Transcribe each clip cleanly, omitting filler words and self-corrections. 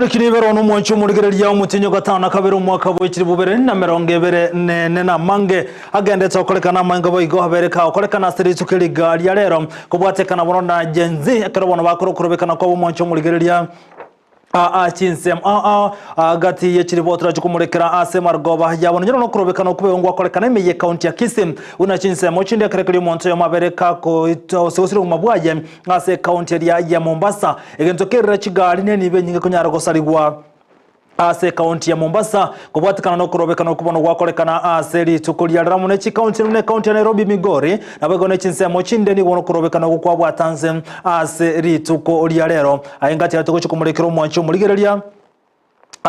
Chitariki nibere ono omwanchi omorigereria omotienyi ogatano na kabere omwaka bwe chilifu bibere na emerongo ebere nene na amange agendete okorekana amaingo boigo abere kagokorekana ase rituko eriga ria rero kobwatekana bono na Gen Z ekero bono bakora okorobekana kwabo omwanchi omorigereria aa chinsemo aa aa gati ye chilifu otorache komorekera ase marogoba yabo nonyore nokorobekana okwo gwakorekana ime ye county ya Kisii buna chinsemo chinde ekero keria omonto oyomo abere kakoita gose gosira obogima bwaye ase ecounty eria ya Mombasa. Egento kerire chigari nenibo enyinge konyara gosarigwa ase ekaunti ya Mombasa kobwatekana nokorobekana okwo bono gwakorekana ase rituko ria rero amo ne chikaunti buna ekaunti ya Nairobi, Migori naboigo ne chinsemo chinde nigo bono okorobekana okwo kwabwata nse ase rituko ria rero. Aye ngati aria togochia komorekera omwanchi omorigereria.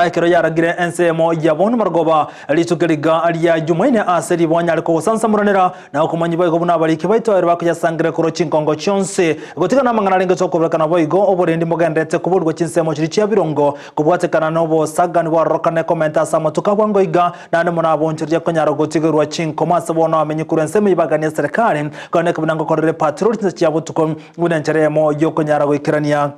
Ekero yaragire ensemo yabo namarogoba, rituko riga ria Jumaine ase ribonya are kogosansamoranera, na okomanyia boigo buna abariki baito ere bakoyasangereria korwa chinkongo chionsi. Gotiga namang'ana arenge tokoborekana boigo, oborendi mbogendererete koborigwa chinsemo chiria chia birongo, kobwatekana nobosagani bwarorokane komenta ase amatuko a bwango iga, naende mono abonchoreria konyara gotigerwa chinkomo ase bono amenye korwa ensemo y'ibagani ya serikali, korende buna ngokorera epatroli chinsa chia botuko, buna enchera eyemo yokonyara goikerania.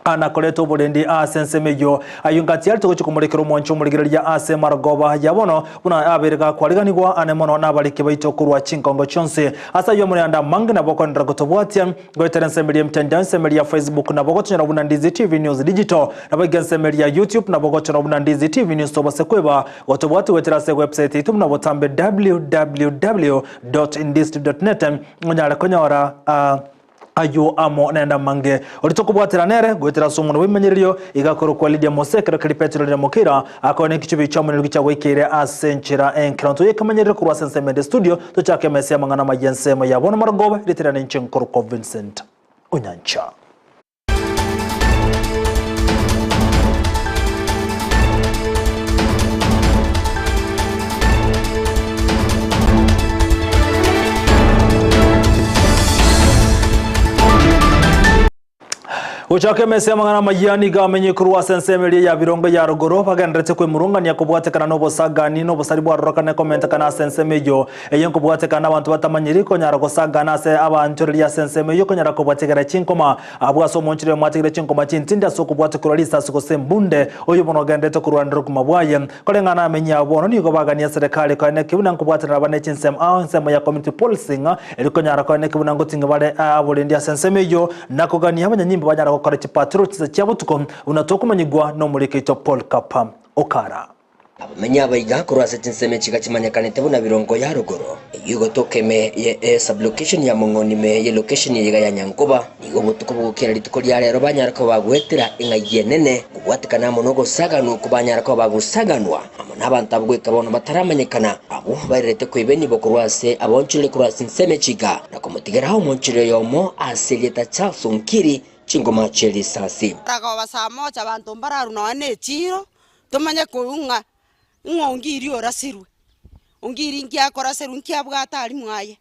Anakorete oborendi ase ensemo eyio. Ayio ngati arete gochia komorekera omwancho omorigereria ase marogoba ya bono, buna abeire gakwariganigwa ane mono nabariki baito korwa chinkongo chionsi. Ase ayio more ande amange nabo okoenderera gotobwatia, goetera ensemo eria y'emtandao, ensemo eria ya Facebook nabo ogotonyora buna Ndizi TV News Digital, naboigo ensemo eria ya YouTube nabo ogotonyora buna Ndizi TV News tobase kweba gotobwatia goetera ase ewebsite yaito buna botambe www.ndizitv.net onyare konyora Ayio amo naende amange. Oria tokobwatera nere, goetera ase omwana bw'ebimanyererio, iga akorokwa Lidia Mose, ekero keria Petero rire mokira, akore nekichubi chi'omonene gochia goikeire ase enchera enkeronto y'ekemanyererio korwa ase ensemo ende studio, tochake emesa y'amang'ana amaya ensemo ya bono marogoba, rietera ninche nkorokwa Vincent Onyancha. Gochaka emesa y'amang'ana amayia nigo amenye korwa ase ensemo eria ya birongo ya rogoro, bagendererete kwemurungania kobwatekana n'obosagani na obosari bwarorokane komentekana ase ensemo eyio. Eye nkobwatekana n'abanto batamanyiri konyara gosagana ase abanchoreria ase ensemo eyio konyara kobatigera chinkoma. Abwo ase omonchori oyomo atigire chinkoma chintindi ase okobwatia korwa risasi gose embunde, oyio bono ogendererete korwanera obogima bwaye. Koreng'ana amenyi abo bono nigo bagania eserekari koeneki buna nkobwaterana bare ne chinsemo ao ensemo ya community policing erio konyara koeneki buna ngoting'a bare aborendi ase ensemo eyio na kogania abanyanyimbo banyare gokora chipatrol chinsa chia botuko buna tokomanyigwa nomoriki oito Paul Kapa Okara. Abamenyi abaiga korwa ase chinsemo echi gachimanyekanete buna Birongo ya Rogoro, eyio egotoka ime ye esublocation ya Mong'oni ime ye location eyeiga ya Nyankoba. Nigo obotuko bogokera rituko ria rero banyara koba bagoetera eng'ai enene, kobwatekana amo nogosaganwa okwo banyara koba bagosaganwa amo nabanto abwo goika bono bataramanyekana, abwo bairerete koiba enibo korwa ase abaonchoreri korwa ase ensemo echiga, na komotigera omoonchoreri oyomo ase erieta Charles Onkiri chingoma chie risasi. Ragoba saa moja abanto mbararwe nonya ne echiiro, tomanye korwa ng'a ng'a ongiri orasirwe, ongiri nki akoraserwa nki abwate aria mwaye.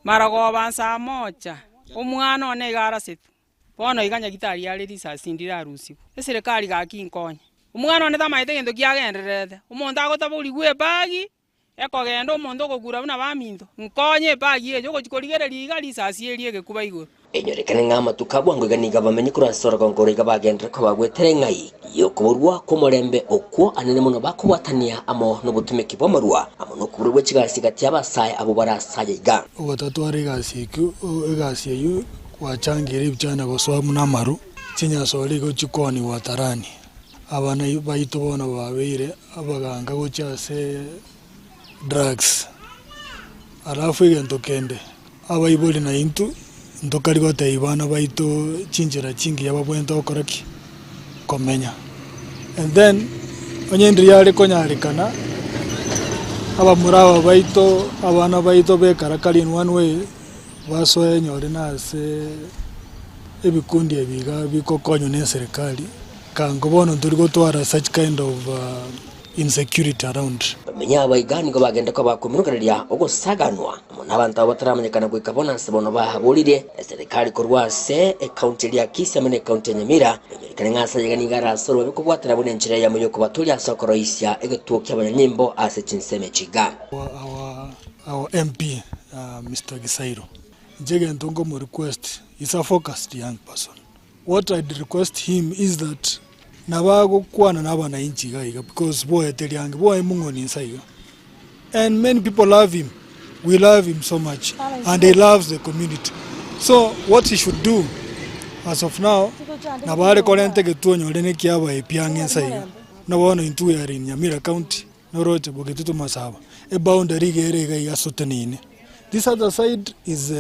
Marogoba nsaa mocha, omwana one iga arasetwe, bono iga nyagitari are risasi ndirarusigwe, eserekari gaki inkonye. Omwana one tamanyete gento kiagendererete, omonto agotaborigwa ebagi, ekogenda omonto ogokura buna baminto, nkonye ebagi eye, ogochia korigereria iga risasi eria egekuba igoro. Enyorekane ng'a amatuko a bwango iga nigo abamenyi korwa ase orogongo oro iga bagenderere koba bagwetera eng'ai y'okoborwa kw'omorembe okwo anene mono bakobwatania amo nobotumeki bw'amarwa amo nokoborwa gwe chigasi gati y'abasae abwo bare ase aya iga. Ogotatwara egasi ekio egasi eyio gwachangire ebichana gosoa buna amaru, chinyasore igo chikoonigwa atarani. Abana baito bono babeire abaganga gochia ase drugs. Alafu egento kende, abaibori naintwe ntokari gotebia bana baito chinchera chingiya babwenerete gokora ki? Komenya. And then, onye ndiri yare konyarekana, abamura aba baito, abana baito bekarakari in one way, basoe nyore na ase ebikundi ebi iga bigokonywa na eserekari, kango bono ntori gotwara such kind of insecurity around. Bamenyi aba iga nigo bagenda koba bakomirokereria ogosaganwa amo nabanto abo bataramanyekana goika bono ase bono baaboririe eserekari korwa ase ekaunti eria ya Kisii amo ne ekaunti ya Nyamira enyorekane ng'a ase ayaiga nigo arase orobabe kobwatana buna enchera eyemo yokobatoria ase okoroisia egetuo ki'abanyanyimbo ase chinsemo echi iga. Our our MP Mister Gisairo, inche egento nkomo request, he's a focused young person, what I'd request him is that. Nabo agokwana na abanainchi iga iga because boete riange bwoye mong'oni inse iga and many people love him we love him so much and he loves the community so what he should do as of now nabo are korenta egetuo onyore na ekiaba epiang'e inse iga buna bono intwe we are in Nyamira county noroche bogetutu masaba eboundary iga ere iga iga ase oteneine this other side is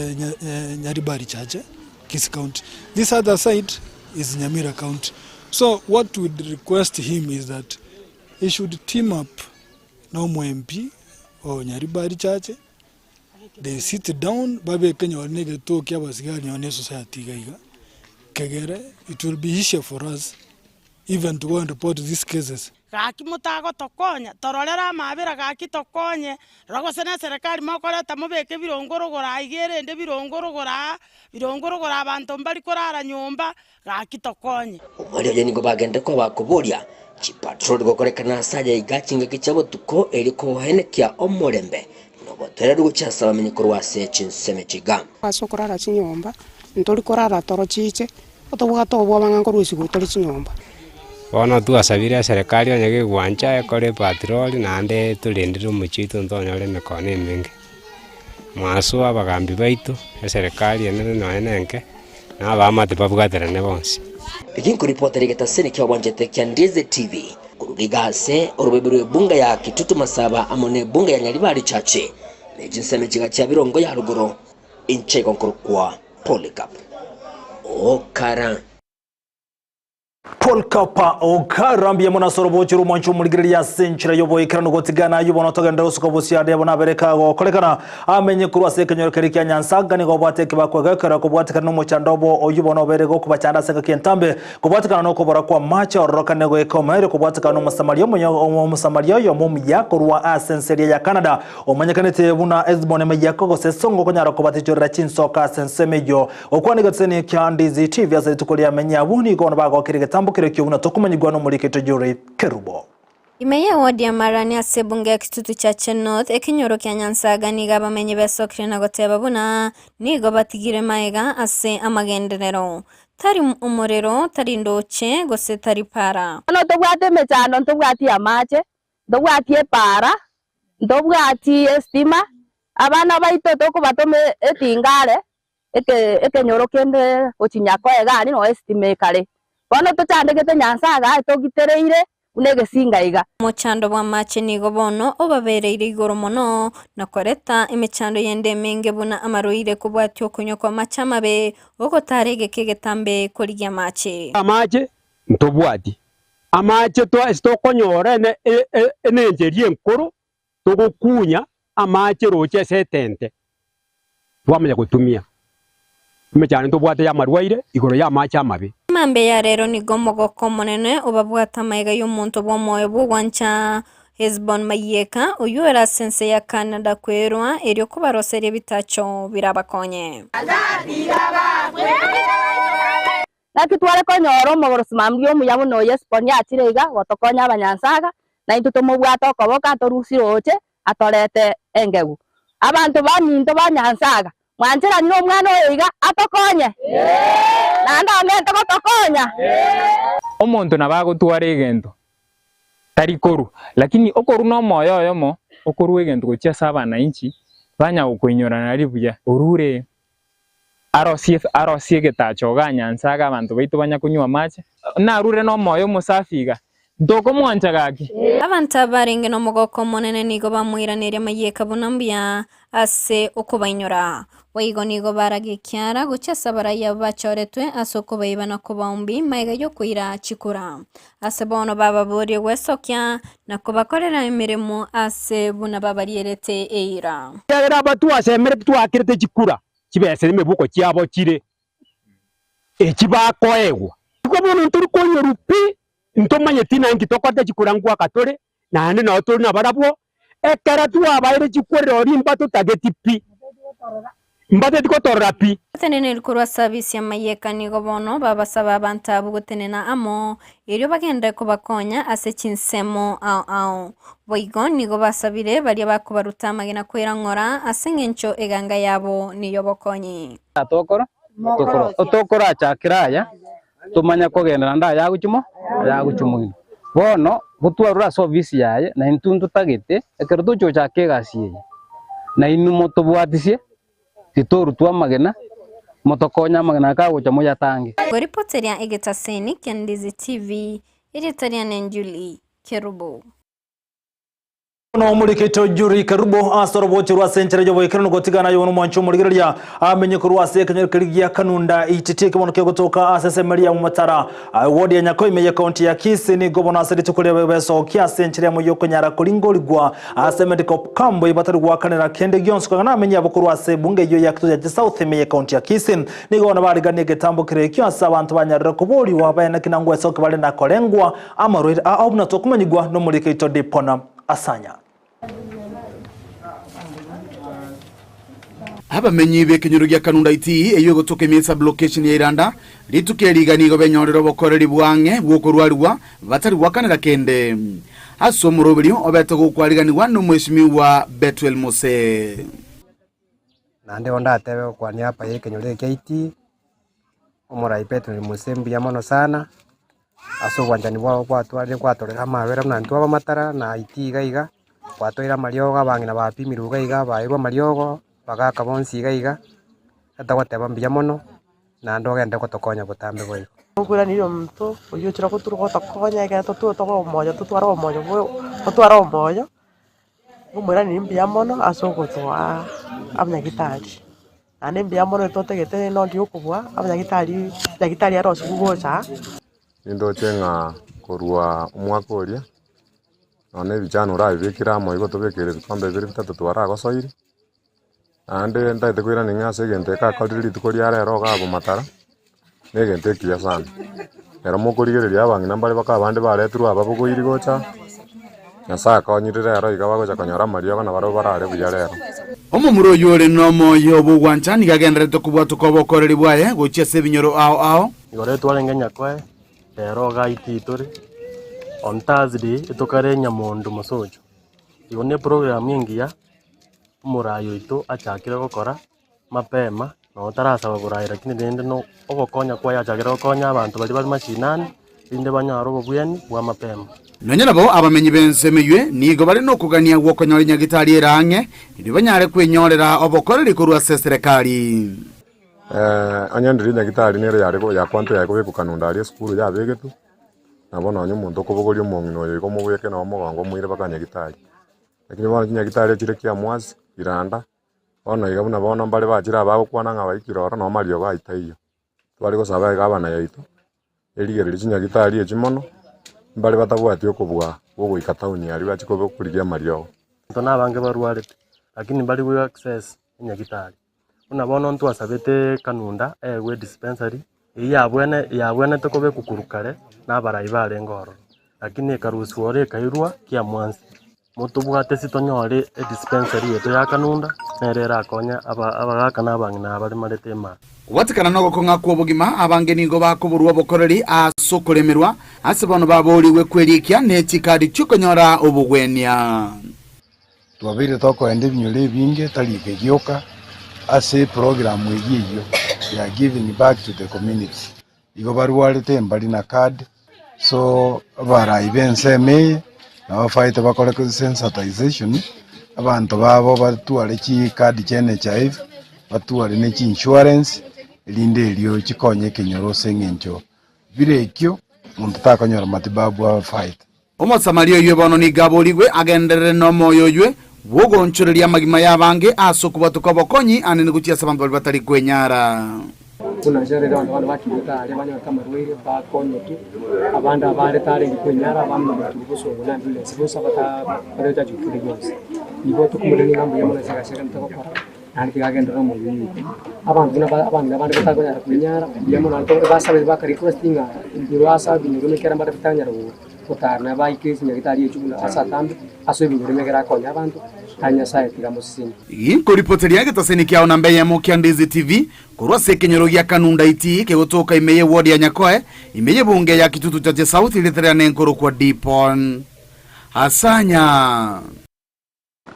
Nyaribari chache Kisii county this other side is Nyamira county so what we request him is that he should team up na omo MP o Nyaribari chache they sit down babeke nyore na egetuo kia abasigari nonye na esociety iga iga kegere it will be easier for us even to go and report these cases. Gaki motagotokonya, tororere amaabera gaki tokonye, rora gose neserekari mokoreta mobeke birongo rogoro aiga erende birongo rogoro aa, birongo rogoro abanto mbari korara nyomba, gaki tokonye. Omweri oye nigo bagende koba bakoboria chipatroli gokorekana ase aya iga chingaki chia botuko erio kohenekia omorembe na obotoereru gochia ase abamenyi korwa ase chinsemo chiga. Ase okorara chinyomba, ntori korara toro chiche, Otobwate obwoba ng'a nkorwa isiko tore chinyomba. Bono twasabire eserekari onye gegwancha ekore epatroli naende etorendere omochie oito ntonyore emekono emenge. Mwasoa abagambi baito, eserekari enene nonya na enke, na abaamate babwaterane bonsi. Eki nkoripotera egetaseni kia obwanchete kia Ndizi TV koruga iga ase orobebe rw'ebunga ya Kitutu Masaba amo n'ebunga ya Nyaribari Chache ne chinsemo chiga chia Birongo ya Rogoro inche igo nkorokwa Polycarp Okara. Polycarp Okara mbuya mono ase orobochi rw'omwancho omorigereria ase enchera y'oboikeranu gotigana ayio bono togenderere gosuka bosio ande abwo nabere kagokorekana amenye korwa ase ekenyoro keria kia Nyansaga nigo obwate ekebakwa gekero kobwatekana nomochando obo oyio bono obeire gokobachanda ase engaki entambe kobwatekana nokobora kwa amache ororokane goika omoerio kobwatekana nomosamaria omuya omosamaria oyomo omuya korwa ase ense eria ya Canada Omanyekanete buna Hesboni emeyiako gose esongo okonyara kobatichorera chinsoka ase ensemo eyio. Gokwana egeteseni kia Ndizi TV ase rituko riamenye abwo nigo bono bagokire egetambo keria ekio buna tokomanyigwa nomorikito Juri Kerubo. Ime ye ward ya Marani ase ebunge ya Kitutu Chache North, ekenyoro kia Nyansaga nigo abamenyi besokire na goteba buna nigo batigire maega ase amagenderero. Tari omorero, tari ndoche, gose tari para. Bono tobwate emechando ntobwati amache, ntobwati epaara, ntobwati estima, abana baito tokobatoma etingare, eke ekenyoro kende gochia Nyakoe iga aria noo estima ekare. Bono tochandegete Nyasae igaa togitereire buna egesinga iga. Omochando bw'amache nigo bono obabereire igoro mono, na koreta emechando yende emenge buna amarwaire kobwatia okonywa kw'amache amabe, ogotara egeka egetambe korigia amache. Amache ntobwati, Amache ase tokonyora enencho eria enkoro, togokunya amache roche ase etente, twamanya gotumia. Emechando ntobwate y'amarwaire igoro y'amache amabe. Mambia ya rero nigo omogoko omonene obabwate amaiga y'omonto bw'omoyo bw'ogwancha Hesbon Mayieka, oyio ore ase ense ya Canada kwerwa erio kobaroseria ebitacho birabakonye. Naki tware konyora omorosimamia omuya buna oyo Esiboni achire iga gotokonya abanyansaga, na intwe tomobwate okoboko atorusie roche atorete engegu. Abanto baminto ba Nyansaga, mwancheranire omwana oyo iga atokonye? Naende ong'ente gotokonya? Omonto nabo agotwara egento, tari korwa, lakini okorwa nomoyo oyomo, okorwa egento gochia ase abanainchi, banya gokoinyora nari buya, orure Arosie arosie egetacho igaa Nyansaga abanto baito banya konywa amache. Narure nomoyo omosafi iga, ntokomwancha gaki? Abanto abarenge nomogoko omonene nigo bamoiraneria amayeka buna mbuya ase okobainyora. Boigo nigo baraga ekiara gochia ase abarai abwo bachoretwe ase okobaiba na kobaumbi magega y'okoira chikura. Ase bono bababorie gwesokia na kobakorera emeremo ase buna babarierete eira. Ekiagera aba twasemeretie twakerete chikura chibesa emebuko chiabo chire echi bakoegwa. Igo bono ntori koinyorwa pi, ntomanyeti nanki tokorete chikura ngwaka tore, naende nao tore nabarabwo, ekero twabaeire chikura rirorio mbatotageti pi, mbateti gotorora pi. Abateneneri korwa ase abisi y'amayeka nigo bono babasaba abanto abwo gotenena amo, erio bagende kobakonya ase chinsemo ao ao. Boigo nigo basabire baria bakobaruta amagena kwerang'ora, ase engencho eganga yabo ney'obokonyi. Tokoro, otokorachakera aya, Tomanye kogenda naende ayagochia mo ayagochia moino. Bono gotwarure ase ofisi yaye, na intwe ntotagete ekero tochi gochaka egasi eye, na inwe motobwatisie, titorutwa amagena, motokonye amagena aya kagocha moyatange. Koripoteria egetaseni kia Ndizi TV, erieta riane Julie Kerubo. Bono omorikito Juri Kerubo ase oroboche rwa ase enchera y'oboikeranu gotigana aye bono omwanchi omorigereria amenye korwa ase ekenyoro keria gia Kanunda Ititi ekebono kegotoka ase esemeri ya Momatara ward ya Nyakoime ye county ya Kisii nigo bono ase rituko ria besokia ase enchera emo y'okonyara koringorigwa ase medical camp eyio batari goakanera kende gionsi kogana amenye abo korwa ase ebunge eyio ya Kitutu Chache South ime ye county ya Kisii nigo bono bariganie egetambo keria ekio ase abanto banyarire koboriwa baene ki nangwesoki bare nakorengwa amarwaire ao buna tokomanyigwa nomorikito Dipona Asanya. Abamenyi b'ekenyoro gia Kanunda Itii, eyio egotoka ime sub-location ya Iranda, rituko eri iga nigo benyorire obokoreri bw'ang'e bw'okorwarigwa batari gwakanera kende. Ase omoroberio obete gokwariganigwa nomweshimiwa Bethuel Mose. Naende igo ndatebe gokwania apa y'ekenyoro eke kia Itii, omorai Bethuel Mose mbuya mono sana, ase obwanchani bwao gwatwarire gwatorera amabera buna intwe abamatara na Itii iga iga, gwatoire amariogo abang'ina bapimirwe iga iga bairwe amariogo, bagaka bonsi iga iga, etogoteba mbuya mono, naende ogende gotokonya botambe boigo. Okoiraneria omonto oyio ochire gotura gotokonya ekero totwe tobe omoyo totware omoyo bwo totware omoyo, omoiraneria mbuya mono ase ogotoa abanyagitari. Naende mbuya mono totagete nonye okobua abanyagitari nyagitari arosiwu gocha aa. Nindoche ng'a korwa omwaka oria, nonya na ebichani orabibekere amo igo tobekere ebikombe bibere bitato twaragosoire, naende ntagete koirania ng'a ase egento eke akorire rituko ria rero iga abwo matara, na egento ekiya sana. Ekero mokorigereria abang'ina mbare baka abande baretirwe ababogoiri gocha aa, Nyasae akonyire rero iga bagocha konyora amariogo na barabwo barare buya rero. Omomura oyio ore nomoyo bw'ogwancha nigo agendererete kobwatoka obokoreri bwaye gochia ase ebinyoro ao ao. Igoro etwarenge nyakoe, rero iga IT tore, on Thursday etokare Nyamondo Mosocho. Igo ne program engiya, omorai oito achakire gokora mapema, nonye tarasaba borai lakini rende no ogokonya kwaye achakire gokonya abanto baria bare mashinani, rinde banyore obobueni bwa mapema. Nonya nabo abamenyi b'ense emeywe nigo bare nokogania gw'okonyora enyagitari ere ang'e, erio banyare kwenyorera obokoreri korwa ase eserekari. Onye ndiri nyagitari nere yare yakwanto yaye kobekwa kanunda aria esukuru yabegetwe, nabo nonye omonto okobogoria omong'ina oyo igo omobeke noo omogongo omoire mpaka nyagitari. Lakini bono chinyagitari echire kiamwasi, iranda, bono iga buna bono mbare bachire abagokwana ng'a baikire ororo noo mariogo ayio taiyo. Tware gosaba egavana yaito, erigererie chinyagitari echi mono, mbare batabwati okobua bwogoika town aria bachie kobe korigia amariogo. Abanto nabange barwarete, lakini mbari go access enyagitari. Buna bono ntwasabete Kanunda eegwe edispensary, eyio yabwene yabwenete kobekwa korwa kare na abarai barenge ororo, lakini ekarusiwa ore ekairwa Kiamwansi. Motobwate ase tonyore edispensary yaito ya Kanunda, nere erakonye aba abagaka na abang'ina aba baremarete emara. Kobwatekana nogokong'a kw'obogima, abange nigo bakoborwa obokoreri ase okoremerwa, ase bono baboorigwe kwerikia ne chikadi chi'okonyora obogwenia. Twabeire tokoenda ebinyoro ebinge tari eke gioka ase eprogram eyio eyio ya giving back to the community. Igo barwarete mbari na card so abarai ba ensemo eye nabo bafaete bakore sensitization abanto babo batware chicard chia NHIF, batware ne chi insurance erinde erio chikonye ekenyoro ase eng'encho bire ekio monto takonyora matibabu afaete. Omosamaria oyio bono nigo aborigwe agenderere nomoyo oywe bw'ogoonchoreria amagima y'abange ase okobwatoka obokonyi anene gochia ase abanto baria batari kwenyara. Buna inche rero abanto bande bakirete aria banyorete amarwaire bakonyetwe, abande abare tarenge kwenyara abande baturwa bosongo na ambulance bonsi abata bareta achukire bionsi. Igo tokomorenia ng'a mbuya mono ase egasi egento togokora. Naende tiga agenderere omoyo oyio. Abanto buna ba abang'ina bande batakonyara kwenyara, mbuya mono naende basabe baka request ng'a ebinyoro ase ebinyoro ekero mbare batanyara gotara na baike chinyagitari echio buna ase atambe, ase ebinyoro ekero akonya abanto, aye Nyasaye tiga amosesenie. Ginkoripoteria egetaseni kiao namba eyemo kia Ndizi TV korwa ase ekenyoro gia Kanunda Itii kegotoka ime y'eward ya Nyakoe ime y'ebunge ya Kitutu Chache South rieta riane nkorokwa Dipon Asanya.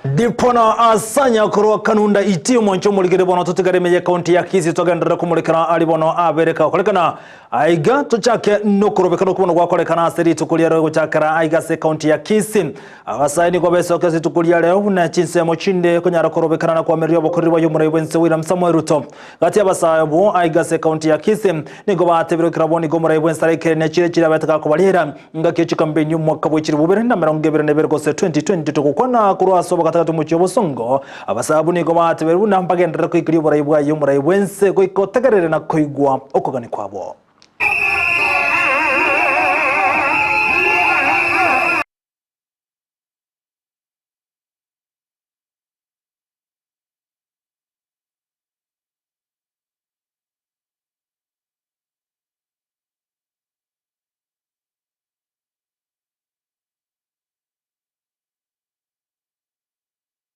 Dipona asanya korwa kanunda iti omonche omorigere bono totigare ime ye county ya Kisii togenderere komorekera ari bono abereka okorekana aiga tochake nokorobeka nokobono gwakorekana ase rituko riaro gochakera aiga ase county ya Kisii abasae nigo besoka ase rituko ria rero buna chinsemo chinde konyara korobekana na kwamereria obokoreri bwa omorai bwense William Samoei Ruto gati abasae obwo aiga ase county ya Kisii nigo batebire ekero abwo nigo omorai bwense araikere chire chire abeteka kobariera Ngaki echikambeni omwaka bwe chilifu bibere na emerongo ebere na ebere gose 2020 togokwana korwa ase obogatagati omochie obosongo, abasabu nigo bateberwe buna mbagenderere koikeria oborai bwaye omorai bw'ense goika otegerere na koigwa okogania kwabo.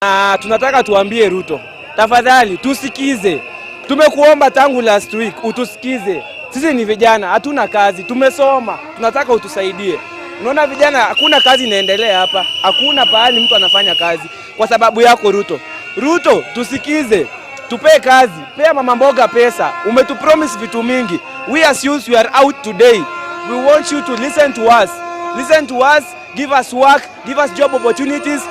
Na tunataka tuambie Ruto, tafadhali tusikize. Tumekuomba tangu last week utusikize. Sisi ni vijana, hatuna kazi, tumesoma, tunataka utusaidie. Unaona vijana, hakuna kazi inaendelea hapa, hakuna pahali mtu anafanya kazi kwa sababu yako Ruto. Ruto, tusikize, tupee kazi, pea mama mboga pesa. Umetupromise vitu mingi. We as youth, we are out today. We want you to listen to us. Listen to us, give us work, give us job opportunities.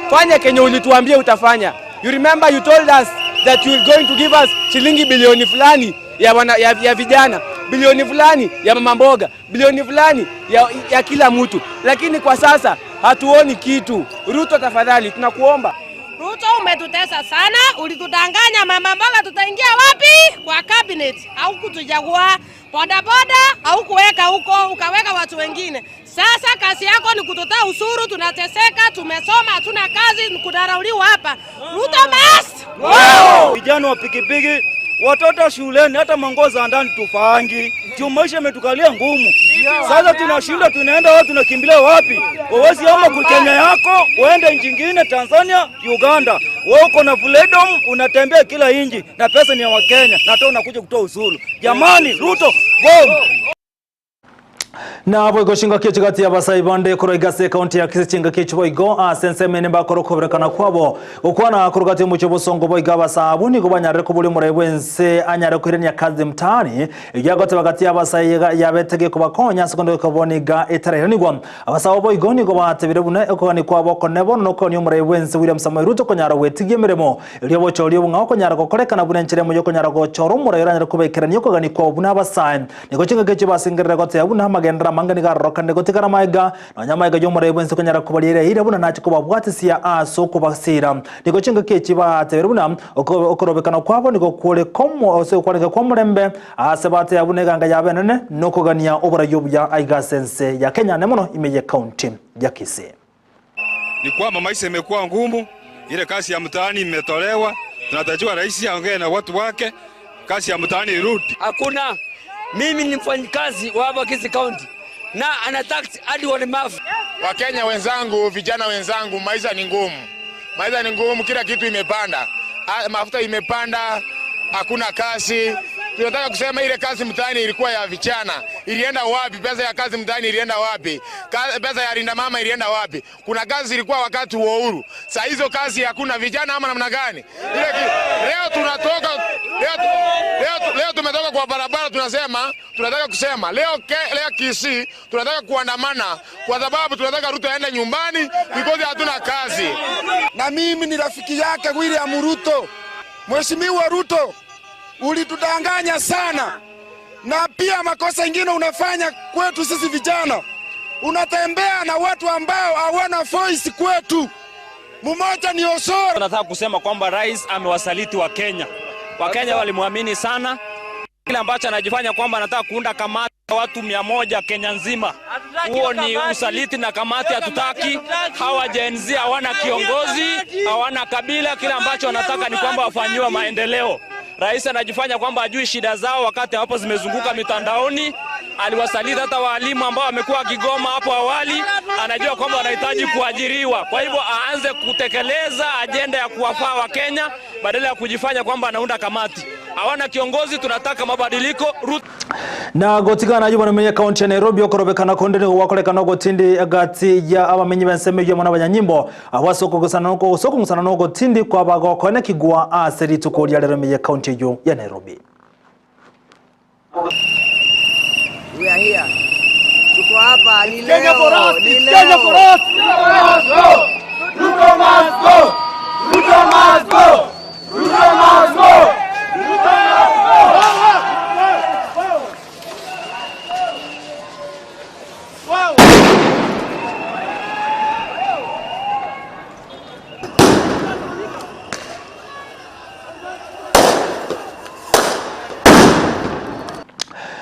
Fanya kenye ulituambia utafanya. You remember you told us that you were going to give us shilingi bilioni fulani ya, wana, ya, ya vijana, bilioni fulani ya mama mboga, bilioni fulani ya, ya kila mtu, lakini kwa sasa hatuoni kitu. Ruto, tafadhali tunakuomba. Ruto umetutesa sana, ulitudanganya mama mboga tutaingia wapi? Kwa cabinet au kutuchagua bodaboda au kuweka huko ukaweka watu wengine. Sasa kazi yako ni kututoa ushuru, tunateseka, tumesoma, hatuna kazi, ni kudharauliwa hapa. Ruto must Vijana wa pikipiki, watoto shuleni, hata manguo za ndani tufaangi juu maisha imetukalia ngumu. Sasa tunashinda, tunaenda wapi? Tunakimbilia wapi? Wawezi ama ku Kenya yako uende nchi ingine, Tanzania, Uganda. Wewe uko na freedom, unatembea kila inji na pesa ni ya Wakenya, na hata unakuja kutoa ushuru. Jamani, Ruto go! Nabo igo chingaki chigati abasai bande korwa igase ekaunti ya Kisii chingaki chiboigo ase ensemo ene mbakora okoberekana kwabo gokwana korwa gati omochie obosongo boigo abasabu nigo banyarire kobori omorai bwense anyare koirania kazi mtaani egiagoteba gati abasai yabetege kobakonya ase konde koboniga etarairanigwa abasabu boigo nigo batebire buna okogani kwabo okone bono nokogania omorai bwense William Samoei Ruto konyara gwetigia emeremo erio obochori obong'ao okonyara gokorekana buna enchera emo yokonyara gochora omorai oranyare kobaekerania okogani kwabo buna abasae Nigo chingaki echio basengerera goteba buna amagenderero amange nigo arorokane gotigara amaega, nonya amaega y'omorai bwensi konyara kobariera eira buna nache kobabwatisia ase okobasiira. Nigo chingaki echi batebire buna okorobekana kwabo nigo kore komo ase okwarenge kw'omorembe, aase bateba buna eganga yabo enene nokogania oborai obuya aiga ase ense ya Kenya ane mono ime y'ecounty ya Kisii. Ni kwamba maisha imekuwa ngumu, ile kazi ya mtaani imetolewa. Tunatakiwa rais aongee na watu wake, kazi ya mtaani irudi. Hakuna, mimi ni mfanyikazi wa hapa Kisii County na ana tax hadi walemavu. Wakenya wenzangu, vijana wenzangu, maisha ni ngumu, maisha ni ngumu, kila kitu imepanda, mafuta imepanda, hakuna kazi. Tunataka kusema ile kazi mtaani ilikuwa ya vijana, ilienda wapi? Pesa ya kazi mtaani ilienda wapi? Pesa ya Linda Mama ilienda wapi? Kuna kazi ilikuwa wakati wa uhuru, saa hizo kazi hakuna vijana ama namna gani? Ile leo tunatoka, leo, leo, leo tumetoka kwa barabara, tunasema tunataka kusema leo, ke, leo Kisii tunataka kuandamana kwa sababu tunataka Ruto aende nyumbani because hatuna kazi. Na mimi ni rafiki yake William Ruto. Mheshimiwa Ruto, ulitudanganya sana, na pia makosa ingine unafanya kwetu sisi vijana, unatembea na watu ambao hawana voice kwetu. Mmoja ni Osoro. Nataka kusema kwamba rais amewasaliti wa Kenya. Wakenya walimwamini sana. Kile ambacho anajifanya kwamba anataka kuunda kamati ya watu 100 Kenya nzima, huo ni usaliti na kamati hatutaki. Hawa Gen Z hawana kiongozi, hawana kabila. Kile ambacho wanataka ni kwamba wafanyiwe maendeleo. Rais anajifanya kwamba hajui shida zao wakati ambapo zimezunguka mitandaoni. Aliwasaliti hata walimu ambao wamekuwa wakigoma hapo awali. anajua kwamba wanahitaji kuajiriwa. Kwa hivyo aanze kutekeleza ajenda ya kuwafaa Wakenya badala ya kujifanya kwamba anaunda kamati. Hawana kiongozi, tunataka mabadiliko. Ruto Na gotigana yubo nomenye kaunti ya Nairobi okorobekana konde nigo gwakorekana ogotindi gati ya abamenyi b'ensemo eywo amo n'abanyanyimbo abo ase okogosana noko ase okong'usana na ogotindi kwabagokone kigwa ase rituko ria rero ime ye kaunti eywo ya Nairobi. We are here. Tuko hapa ni Kenya for leo, us, ni it's Kenya leo. for us. Ruto must go. Ruto must go. Ruto must go. Ruto must go.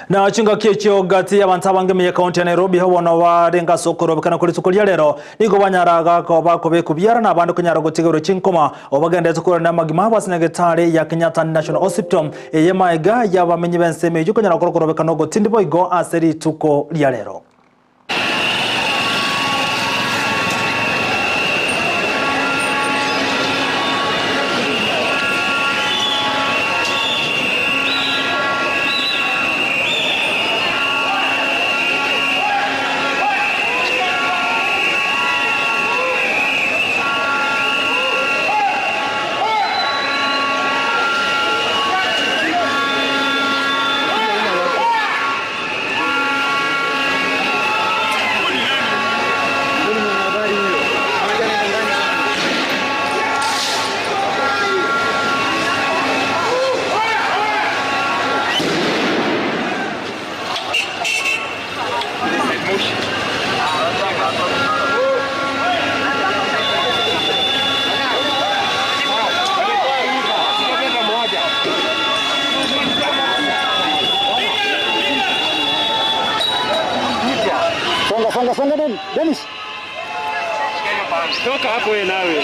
Na chingaki echio gati y'abanto abange ime ye county ya Nairobi bono barenge ase okorobekana kore rituko ria rero nigo banyaraga koba kobekwa biara na abande konyara gotigerwa chinkoma obagenderete korwana amagima abo ase nyagetari ya Kenyatta National Hospital eye maega y'abamenyi b'ensemo eyio konyara gokora okorobekana ogotindi boigo ase rituko ria rero. Songa, songa, songa, Den- Dennis. Toka hapo wewe nawe.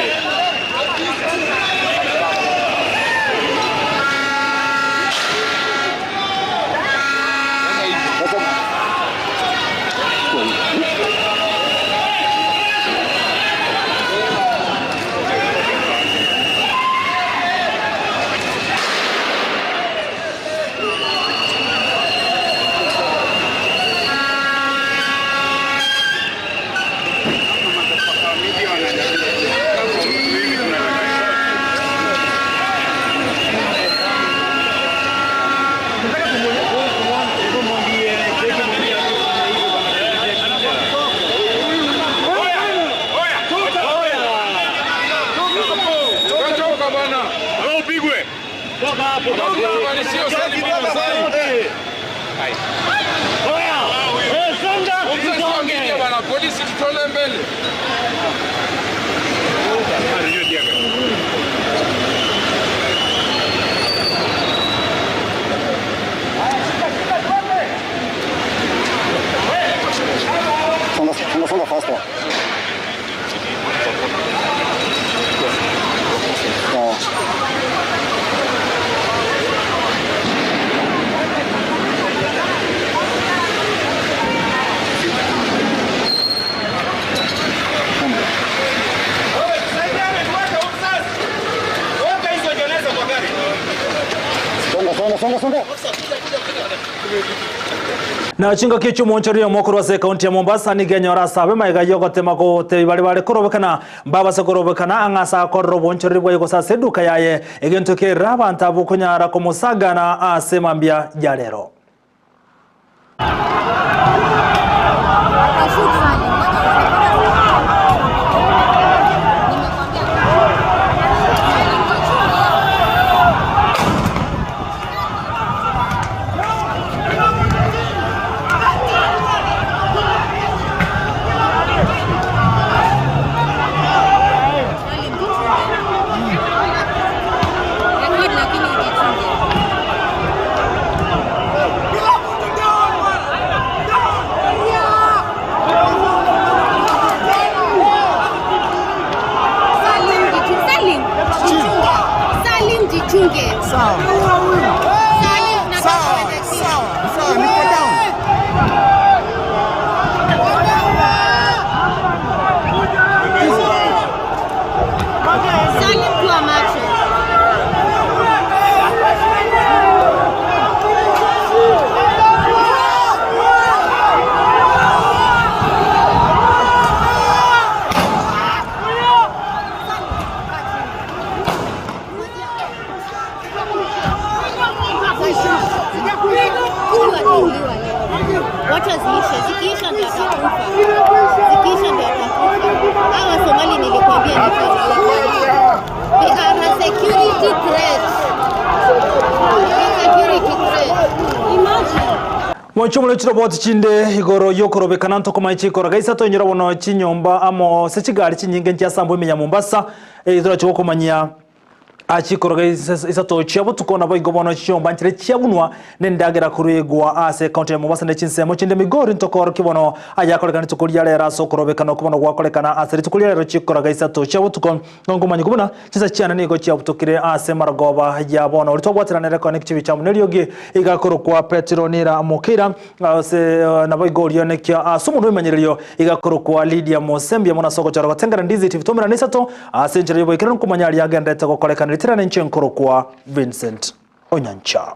Toka bwana. Wewe upigwe. Toka hapo. Bwana polisi tutole mbele. Songa, songa, songa faster. Sawa. Songa, songa, songa, songa. Na chingaki echio omonchori omo korwa ase ekaunti ya Mombasa nigo enyora ase abe maiga ya ogotema gotebi baria bare korobekana mbabase korobekana ang'a ase akorera obonchoreri bwaye gose ase eduka yaye egento kerera abanto abwo konyara komosagana ase mambia ya rero. Salim jichunge. Sawa. Salim nataka uende chini. Sawa, niko down. Wacha ziishe, zikiisha ndio atakufa. Zikiisha ndio atakufa. Hawa Somali nilikwambia ni They are a security threat. A security threat. Imagine. Mwancho chiroboti chinde igoro yokorobekana ntokoma chikoro gaisa tonyora bono chinyomba amo se chigari chinyinge nchiasambwa emenya Mombasa ethora chigokomanyia achikoro isato chia botuko nabo igo bono chinyomba nchire chiabunwa nendagera kurigwa ase county ya Mombasa ne chinsemo chinde Migori ntokoro kibono ayakorekana rituko ria rero ase okorobekana okubono gwakorekana ase rituko ria rero chikoro gaisato chia botuko nongomanya kubona chisa chiana nigo chiabutokire ase marogoba ya bono ritwabwaterana rekone chibi chia neriogi igakorokwa Petronira Mukira ase nabo igorio nekia ase omonto oimanyererio igakorokwa Lydia Mosembia mona ase ogochora gotengera ndizi TV tomera nisato ase enchera yoboikeranu nkomanya aria agenderete gokorekana ritirana inche nkorokwa Vincent Onyancha.